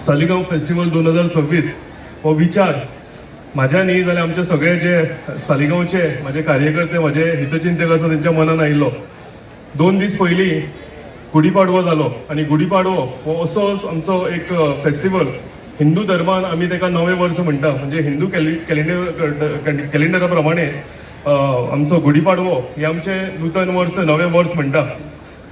Saligao festival 2026 हो विचार म्हाज्या न्ही जाल्यार आमचे सगळे जे सालिगांवचे म्हाजे कार्यकर्ते, म्हजे हितचिंतक आसा, तेंच्या मनान आयिल्लो. 2 दीस पयलीं गुढीपाडवो जालो आनी गुढीपाडवो हो असो आमचो एक फेस्टिवल, हिंदू धर्मान आमी ताका नवें वर्स म्हणटा. म्हणजे हिंदू कॅलेंडरा प्रमाणे आमचो गुढीपाडवो हे आमचें नूतन वर्स, नवें वर्स म्हणटा.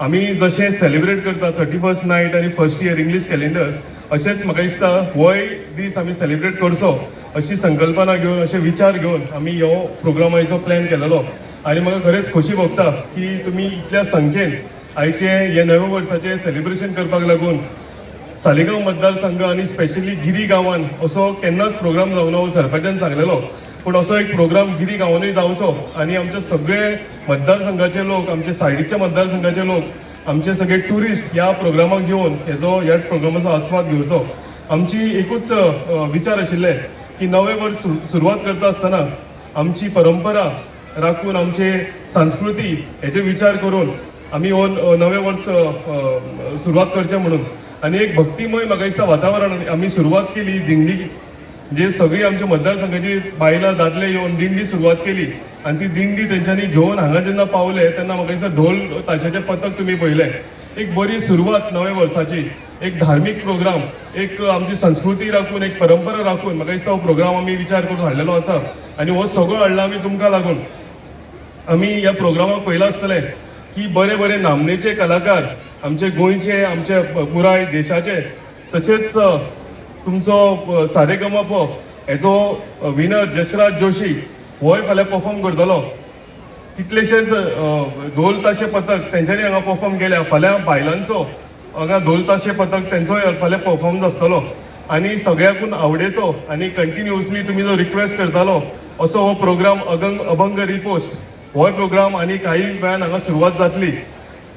आमी जशें सेलिब्रेट करता 31st night आनी फर्स्ट इयर इंग्लीश कॅलेंडर, अशेंच म्हाका दिसता होय दीस आमी सेलिब्रेट करचो अशी संकल्पना घेवन, अशे विचार घेवन आमी हो प्रोग्रामाचो प्लॅन केलेलो. आनी म्हाका खरेंच खोशी भोगता की तुमी इतल्या संख्येन आयचे हे नव्या वर्साचें सेलिब्रेशन करपाक लागून सालिगांव मतदारसंघ आनी स्पेशली गिरी गांवान असो केन्नाच प्रोग्राम जावना हो सरपंचान सांगलेलो, पूण असो एक प्रोग्राम गिरी गांवानूय जावचो आनी आमचे सगळे मतदारसंघाचे लोक, आमचे सायडीच्या मतदारसंघाचे लोक, आमचे सगळे ट्युरिस्ट ह्या प्रोग्रामाक येवन ह्या प्रोग्रामाचो आस्वाद घेवचो. आमची एकूच विचार आशिल्ले की नवें वर्स सुरवात करता आसतना आमची परंपरा राखून, आमचे संस्कृती हेजे विचार करून आमी हो नवें वर्स सुरवात करचें म्हणून. आनी एक भक्तिमय म्हाका दिसता वातावरण आमी सुरवात केली दिंडी, म्हणजे सगळी आमच्या मतदारसंघाची बायलां दादले येवन दिंडी सुरवात केली आनी ती दिंडी तेंच्यांनी घेवन हांगा जेन्ना पावले तेन्ना म्हाका दिसता ढोल ताशाचें पथक तुमी पळयलें. एक बरी सुरवात नव्या वर्साची, एक धार्मीक प्रोग्राम, एक आमची संस्कृती राखून, एक परंपरा राखून म्हाका दिसता हो प्रोग्राम आमी विचार करून हाडलेलो आसा. आनी हो सगळो हाडला आमी तुमकां लागून. आमी ह्या प्रोग्रामाक पळयलां आसतलें की बरे बरे नामनेचे कलाकार आमचे गोंयचे, आमचे पुराय देशाचे, तशेंच तुमचो सारेगमप हेजो विनर जशराज जोशी होय फाल्यां परफॉर्म करतलो. कितलेशेच ढोल ताशे पथक तेंच्यांनी हांगा परफॉर्म केल्या. फाल्यां बायलांचो हांगा ढोल ताशे पथक तेंचोय फाल्यां परफॉर्मन्स आसतलो. आनी सगळ्याकून आवडेचो आनी कंटिन्युअसली तुमी जो रिक्वेस्ट करतालो असो हो प्रोग्राम अगंग अभंग रिपोस्ट, होय प्रोग्राम आनी काही वेळान हांगा सुरवात जातली.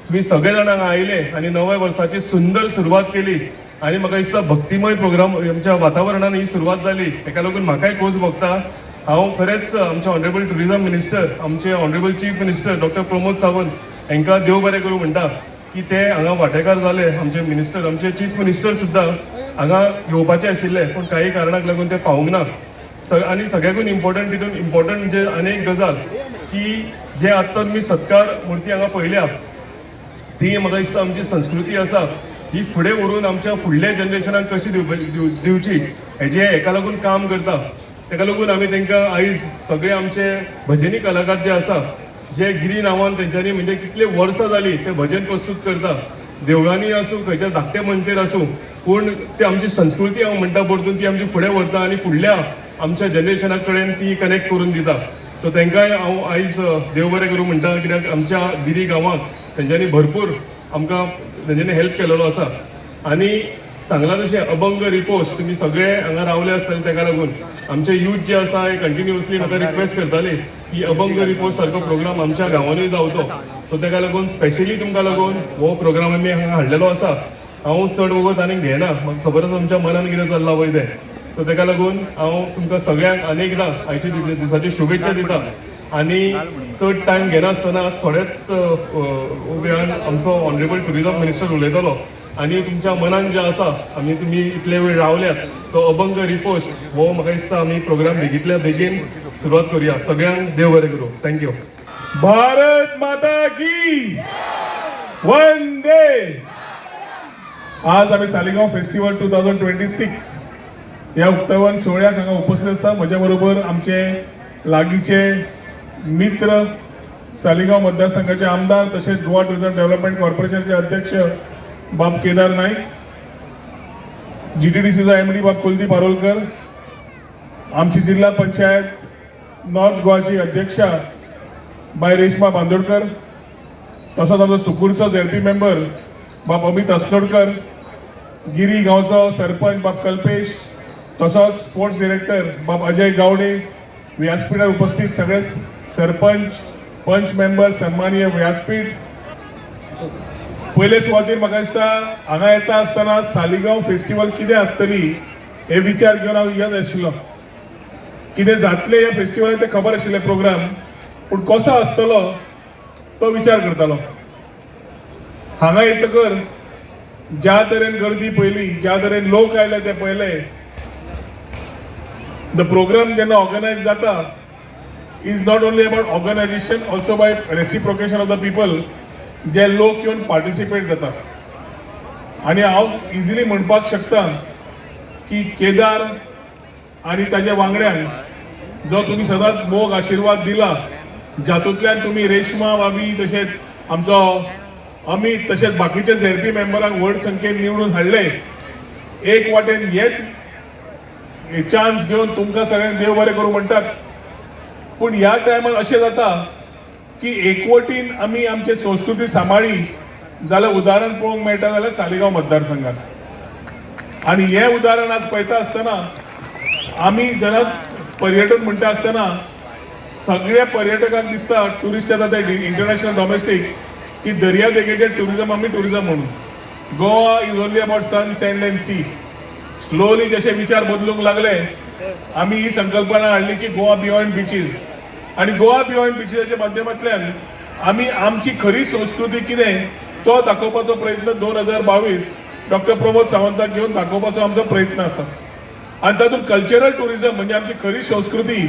तुमी सगळे जाण हांगा आयले आनी नव्या वर्साची सुंदर सुरवात केली आनी म्हाका दिसता भक्तिमय प्रोग्राम आमच्या वातावरणान ही सुरवात जाली, हेका लागून म्हाकाय खोस भोगता. हांव खरेंच आमचे ऑनरेबल टुरिझम मिनिस्टर, आमचे honourable chief minister doctor Pramod Sawant हांकां देव बरें करूं म्हणटा की ते हांगा वांटेकार जाले. आमचे मिनिस्टर, आमचे चीफ मिनिस्टर सुद्दां हांगा येवपाचे आशिल्ले, पूण काही कारणाक लागून ते पावूंक ना. आनी सगळ्याकून इम्पॉर्टंट, तितून इम्पॉर्टंट म्हणजे आनी एक गजाल की जे आत्तां तुमी सत्कार मुर्ती हांगा पळयल्या, ती म्हाका दिसता आमची संस्कृती आसा ही फुडें व्हरून आमच्या फुडल्या जनरेशनाक कशी दिवची हेजे हेका लागून काम करता. तेका लागून आमी तांकां आयज सगळे आमचे भजनी कलाकार जे आसा, जे गिरी नांवान तेंच्यांनी म्हणजे कितले वर्सां जाली ते भजन प्रस्तूत करता, देवळांनी आसूं, खंयच्या धाकट्या मंचेर आसूं, पूण ती आमची संस्कृती हांव म्हणटा परतून ती आमची फुडें व्हरता आनी फुडल्या आमच्या जनरेशना कडेन ती कनेक्ट करून दिता. सो तांकांय हांव आयज देव बरें करूं म्हणटा, कित्याक आमच्या गिरी गांवाक तेंच्यांनी भरपूर आमकां तेंच्यांनी हेल्प केलेलो आसा. आनी सांगलां तशें अभंग रिपोस्ट, तुमी सगळे हांगा रावले आसतले, ताका लागून आमचे यूथ जे आसा हे कंटिन्युअसली म्हाका रिक्वेस्ट करताले की अभंग रिपोस्ट सारको प्रोग्राम आमच्या गांवानूय जावचो. सो ताका लागून स्पेशली तुमकां लागून हो प्रोग्राम आमी हांगा हाडलेलो आसा. हांव चड वगत आनीक घेना, म्हाका खबर आसा तुमच्या मनान कितें चल्लां पळय तें. सो ताका लागून हांव तुमकां सगळ्यांक अनेकदां आयच्या दिसाच्यो शुभेच्छा दिता आनी चड टायम घेनासतना थोड्याच वेळान आमचो ऑनरेबल टुरिझम मिनिस्टर उलयतलो आनी तुमच्या मनान जें आसा आनी तुमी इतले वेळ रावल्यात तो अभंग रिपोस्ट हो म्हाका दिसता आमी प्रोग्राम बेगीतल्या बेगीन सुरवात करूया. सगळ्यांक देव बरें करूं. Thank you. Bharat माता की! वंदे! आज आमी सालिगांव फेस्टिवल 2026 ह्या उक्तावण सुवाळ्याक हांगा उपस्थित आसा. म्हज्या बरोबर आमचे लागींचे मित्र, सालिगांव मतदारसंघाचे आमदार तशेंच गोवा टुरिझम डेव्हलपमेंट कॉर्पोरेशनचे अध्यक्ष बाब केदार नाईक, जीटीडीसीचा एमडी बाब कुलदीप आरोलकर, आमची जिल्हा पंचायत नॉर्थ गोवाची अध्यक्षा बाय रेश्मा बांदोडकर, तसोच आमचो सुकूरचो झेडपी मेंबर बाब अमित अस्नोडकर, गिरी गांवचो सरपंच बाब कल्पेश, तसोच स्पोर्ट्स डिरेक्टर बाब अजय गावडे, व्यासपीठार उपस्थित सगळे सरपंच, पंच मेंबर, सन्मानीय व्यासपीठ. पयले सुवातेर म्हाका दिसता हांगा येता आसतना सालिगांव फेस्टिवल कितें आसतली हे विचार घेवन हांव येत आशिल्लो. कितें जातलें ह्या फेस्टिवलान तें खबर आशिल्लें प्रोग्राम, पूण कसो आसतलो तो विचार करतालो. हांगा येतकर ज्या तरेन गर्दी पळयली, ज्या तरेन लोक आयले ते पळयले, the programme जेन्ना ऑर्गनायज जाता is not only about organization, also by reciprocation of the people जे लोक येवन पार्टिसिपेट जाता. आनी हांव इजिली म्हणपाक शकता की केदार आनी ताच्या वांगड्यांक जो तुमी सदांच मोग आशिर्वाद दिला, जातूंतल्यान तुमी रेश्मा भाभी, तशेंच आमचो अमित, तशेंच बाकीचे झेडपी मेंबरांक व्हड संख्येन निवडून हाडले. एक वाटेन हेच चान्स घेवन तुमकां सगळ्यांक देव बरें करूं म्हणटाच, पूण ह्या टायमार अशें जाता की एकवटीन आमी आमची संस्कृती सांबाळ्ळी जाल्यार उदाहरण पळोवंक मेळटा जाल्यार सालिगांव मतदारसंघात. आनी हें उदाहरण आज पळयता आसतना, आमी जेन्ना पर्यटन म्हणटा आसतना सगळ्या पर्यटकांक दिसता, ट्युरिस्ट येता ते इंटरनॅशनल, डॉमेस्टीक, की दर्यादेगेचेर ट्युरिजम आमी ट्युरिजम म्हणून. Goa is only about sun, sand and sea. Slowly जशे विचार बदलूंक लागले, आमी ही संकल्पना हाडली की गोवा बियॉन्ड बिचीस. आनी गोवा बियॉन्ड बिचीसाच्या माध्यमांतल्यान आमी आमची खरी संस्कृती कितें तो दाखोवपाचो प्रयत्न 2022 डॉक्टर प्रमोद सावंताक घेवन दाखोवपाचो आमचो प्रयत्न आसा. आनी तातूंत कल्चरल ट्युरिजम म्हणजे आमची खरी संस्कृती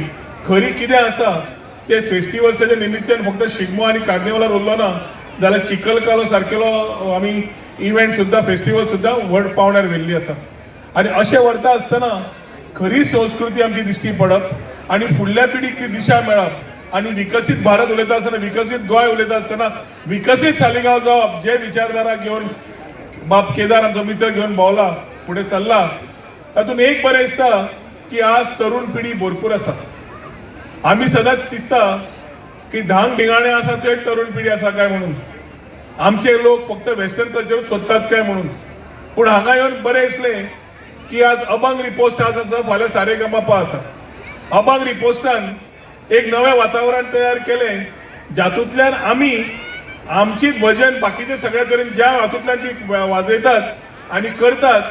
खरी कितें आसा ते फेस्टिवल्साच्या निमित्तान फक्त शिगमो आनी कार्निवलार उरलो ना, जाल्यार चिखलकालो सारकेलो आमी इव्हेंट सुद्दां, फेस्टिवल सुद्दां व्हड पावंड्यार व्हेल्ली आसा. आनी अशें व्हरता आसतना खरी संस्कृती आमची दिश्टी पडप आनी फुडल्या पिढीक ती दिशा मेळप आनी विकसीत भारत उलयता आसतना, विकसीत गोंय उलयता आसतना विकसीत सालिगांव जावप, जे विचारधारा घेवन बाब केदार आमचो मित्र घेवन भोंवला, फुडें सरला, तातूंत एक बरें दिसता की आज तरुण पिढी भरपूर आसा. आमी सदांच चिंतता की ढांग ढिंगाणे आसा ते तरुण पिढी आसा काय म्हणून, आमचे लोक फक्त वेस्टर्न कल्चरूच सोदतात काय म्हणून. पूण हांगा येवन बरें दिसलें की आज अभंग रिपोस्ट आज आसा, फाल्यां सारेगमपा आसा. अभंग रिपोस्टान एक नवें वातावरण तयार केलें, जातूंतल्यान आमी आमचीच भजन बाकीचे सगळ्या तरेन ज्या हातूंतल्यान ती वाजयतात आनी करतात,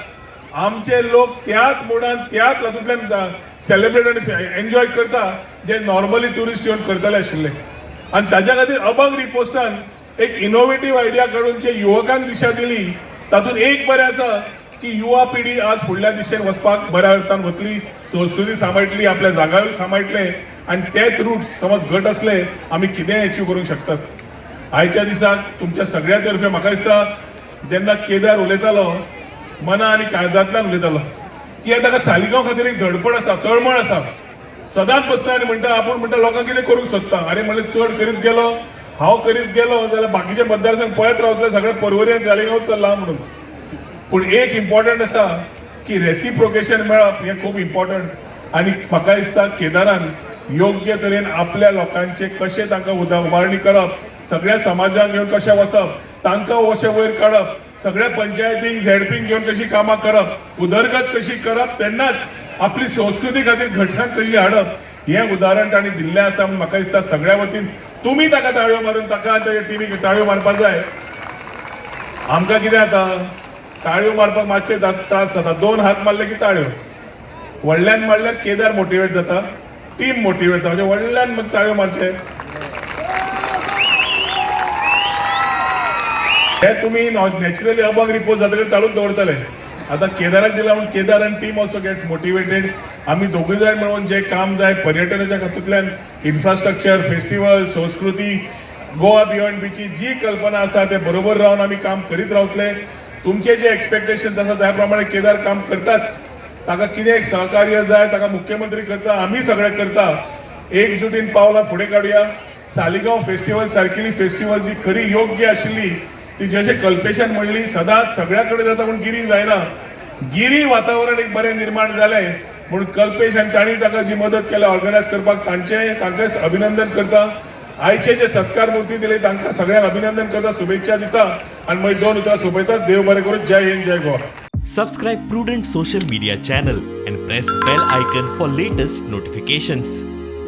आमचे लोक त्याच मुडान त्याच हातूंतल्यान सेलिब्रेट आनी एन्जॉय करता, जे नॉर्मली ट्युरिस्ट येवन करतले आशिल्ले. आनी ताच्या खातीर अभंग रिपोस्टान एक इनोवेटीव आयडिया काडून जे युवकांक दिशा दिली, तातूंत एक बरें आसा की युवा पिढी आज फुडल्या दिशेन वचपाक बऱ्या अर्थान वतली, संस्कृती सांबाळटली, आपल्या जाग्यार सांबाळटले आनी तेच रुट्स समज घट आसले आमी कितेंय एचीव करूंक शकतात. आयच्या दिसाक तुमच्या सगळ्या तर्फे म्हाका दिसता, जेन्ना केदार उलयतालो, मना आनी काळजांतल्यान उलयतालो की ताका सालिगांव खातीर एक धडपड आसा, तळमळ आसा. सदांच बसता आनी म्हणटा, आपूण म्हणटा लोकांक कितें करूंक सोदता. अरे म्हणलें, चड करीत गेलो, हांव करीत गेलो जाल्यार बाकीचे मतदारसंघ पळयत रावतले, सगळे पर्वरी आनी सालिगांव चल्ला म्हणून. पूण एक इम्पॉर्टंट आसा की रेसिप्रोकेशन मेळप हें खूब इम्पॉर्टंट. आनी म्हाका दिसता केदारान योग्य तरेन आपल्या लोकांचे कशें तांकां उबारणी करप, सगळ्या समाजाक घेवन कशें वचप, तांकां कशें वयर काडप, सगळ्या पंचायतींक, झेडपींक घेवन कशी कामां करप, उदरगत कशी करप, तेन्नाच आपली संस्कृती खातीर घटसाण कशी हाडप, हें उदाहरण तांणी दिल्लें आसा. म्हणून म्हाका दिसता सगळ्या वतीन तुमी ताका ताळयो मारून, ताका आनी ताच्या टिमीक ताळयो मारपाक जाय. आमकां कितें जाता, ताळयो मारपाक मातशे त्रास जाता. दोन हात मारले की ताळयो. व्हडल्यान मारल्यार केदार मोटिवेट जाता, टीम मोटिवेट जाता. म्हणजे व्हडल्यान मग ताळयो मारचे. हे तुमी नॅचरली अभंग रिपोज जातकीर चालूच दवरतले. आतां केदाराक दिला म्हूण केदार आनी टीम ऑल्सो गेट्स मोटिवेटेड. आमी दोगूय जाण मेळून जे काम जाय पर्यटनाच्या हातूंतल्यान, इन्फ्रास्ट्रक्चर, फेस्टिवल, संस्कृती, गोवा बियॉन्ड बिची जी कल्पना आसा ते बरोबर रावन आमी काम करीत रावतले. तुमचे जे एक्सपेक्टेशन्स आसा त्या प्रमाणे केदार काम करताच. ताका कितें एक सहकार्य जाय, ताका मुख्यमंत्री करता, आमी सगळे करता. एकजुटीन पावलां फुडें काडुया. सालिगांव फेस्टिवल सारकेली फेस्टिवल जी खरी योग्य आशिल्ली, ती जशें कल्पेशान म्हणली, सदांच सगळ्या कडेन जाता पूण गिरी जायना. गिरी वातावरण एक बरें निर्माण जालें म्हूण कल्पेश आनी तांणी ताका जी मदत केल्या ऑर्गनायज करपाक, तांचें तांकां अभिनंदन करता. आयचे जे सत्कार मूर्ती दिले तांकां सगळ्यांक अभिनंदन करता, शुभेच्छा दिता आनी मागीर दोन उतरां सोंपयता. देव बरें करूं. जय हिंद, जय Goa. Subscribe Prudent Social Media channel and press bell icon for latest notifications.